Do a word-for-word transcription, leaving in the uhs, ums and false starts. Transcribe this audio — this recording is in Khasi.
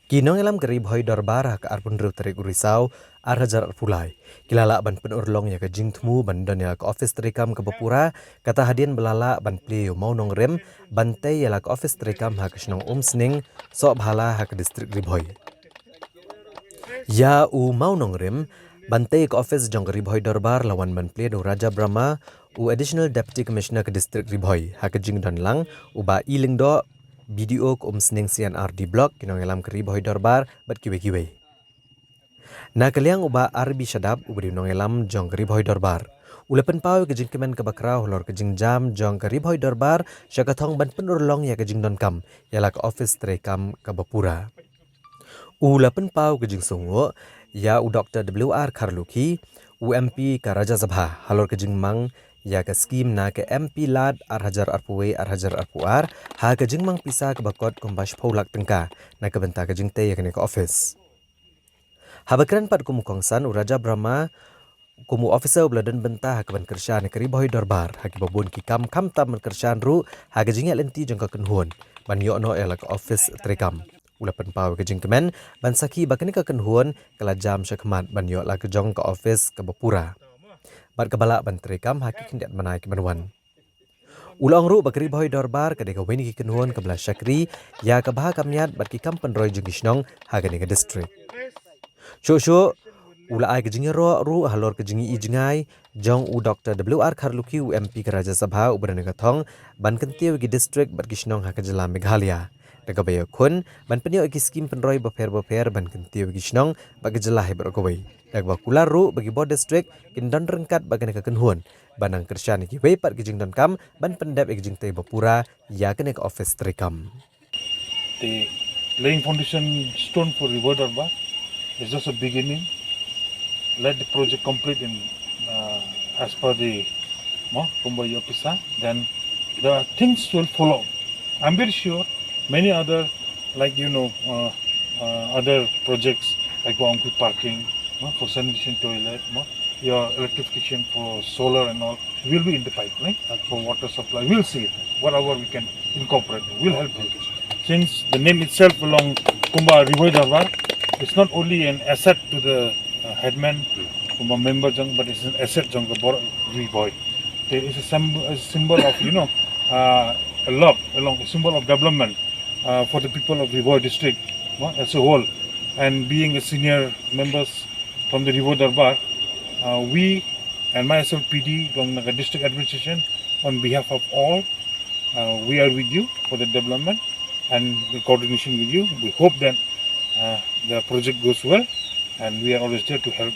Ki nongïalam ka Ri Bhoi Dorbar ha ka arphew hynriew tarik u Risaw, ar hajar arphew lai, ki la lah ban pynurlong ïa ka jingthmu ban don ïa la ka office treikam kaba pura, kata hadien ba la lah ban plie ïa u Mawnongrim ban tei ïa la ka office treikam ha ka shnong Umsning, Sohbhala ha ka district Ri Bhoi. Ïa u Mawnongrim ban tei ïa ka office jong ka Ri Bhoi Dorbar la wan ban plie da u Raja Brahma, u Additional Deputy Commissioner ka district Ri Bhoi, ha ka jingdon lang u Bah E Lyngdoh, B D O ka Umsning C and R D Block, ki nongïalam ka Ri Bhoi Dorbar bad kiwei kiwei. Na ka liang u Bah R B Shadap, uba dei u nongïalam jong ka Ri Bhoi Dorbar, u la pynpaw ïa ka jingkmen kaba khraw halor ka jingjam jong ka Ri Bhoi Dorbar sha ka thong ban pynurlong ïa ka jingdonkam ïa la ka office treikam kaba pura. U la pynpaw ka jingsngewnguh ïa u Doctor W R Kharlukhi, u M P ka Rajya Sabha, halor ka jingmang ïa ka skim na ka M P Lad ar hajar arphew wei ar hajar arphew ar, ha ka jingmang pisa kaba kot kumba shiphew lak tyngka na ka bynta ka jingtei ïa kane ka office. Haba kren pat kum u kongsan, u Raja Brahma, kum u officer uba la don bynta ha kaban kyrshan ïa ka Ri Bhoi Dorbar ha kiba bun ki kam, khamtam ban kyrshan ruh ha ka jingïaid lynti jong ka kynhun ban ïoh noh ïa la ka office treikam, u la pynpaw ïa ka jingkmen ban sakhi ba kane ka kynhun ka la jam shakhmat ban ïoh la ka jong ka office kaba pura bad kaba lah ban treikam ha ki khyndiat bnai kiban wan. U la ong ruh ba ka Ri Bhoi Dorbar ka dei kawei na ki kynhun kaba la shakri ïa ka bha ka miat bad ki kam pynroi jong ki shnong ha kane ka district. Shuh shuh, u la ai ka jingïaroh ruh halor ka jingïohi jngai jong u Doctor W R Kharlukhi, u M P ka Rajya Sabha uba don ha ka thong, ban kyntiew ïa ki district bad ki shnong ha ka jylla Meghalaya da kaba ïakhun ban pynïoh ïa ki skim pynroi bapher bapher ban kyntiew ïa ki shnong bad ka jylla hi baroh kawei, da kaba kular ruh ba ki bor district kin don ryngkat bad kane ka kynhun ban nang kyrshan ïa kiwei pat ki jingdonkam ban pyndep ïa ki jingtei bapura ïa kane ka office treikam. The laying foundation stone for Ri Bhoi Dorbar is just a beginning. Let the project complete in, uh, as per the, mo, kumba ïoh pisa. Then the things will follow. I'm very sure many other, like, you know, uh, uh, other projects like Bawangpui parking, mo, for sanitation toilet, mo, your electrification for solar and all will be in the pipeline for water supply. We'll see it. Whatever we can incorporate, we'll help you. Since the name itself along Kumba Ri Bhoi Dorbar, it's not only an asset to the, uh, headman, Kumba member jong, but it's an asset jong the Bor-, Ri Bhoi. There is a, symb- a symbol of, you know, uh, a love, along a symbol of development, uh, for the people of Ri Bhoi district, no, as a whole. And being a senior members from the Ri Bhoi Dorbar, uh, we and myself, P D, from the district administration, on behalf of all, uh, we are with you for the development and the coordination with you. We hope that, uh, the project goes well, and we are always there to help.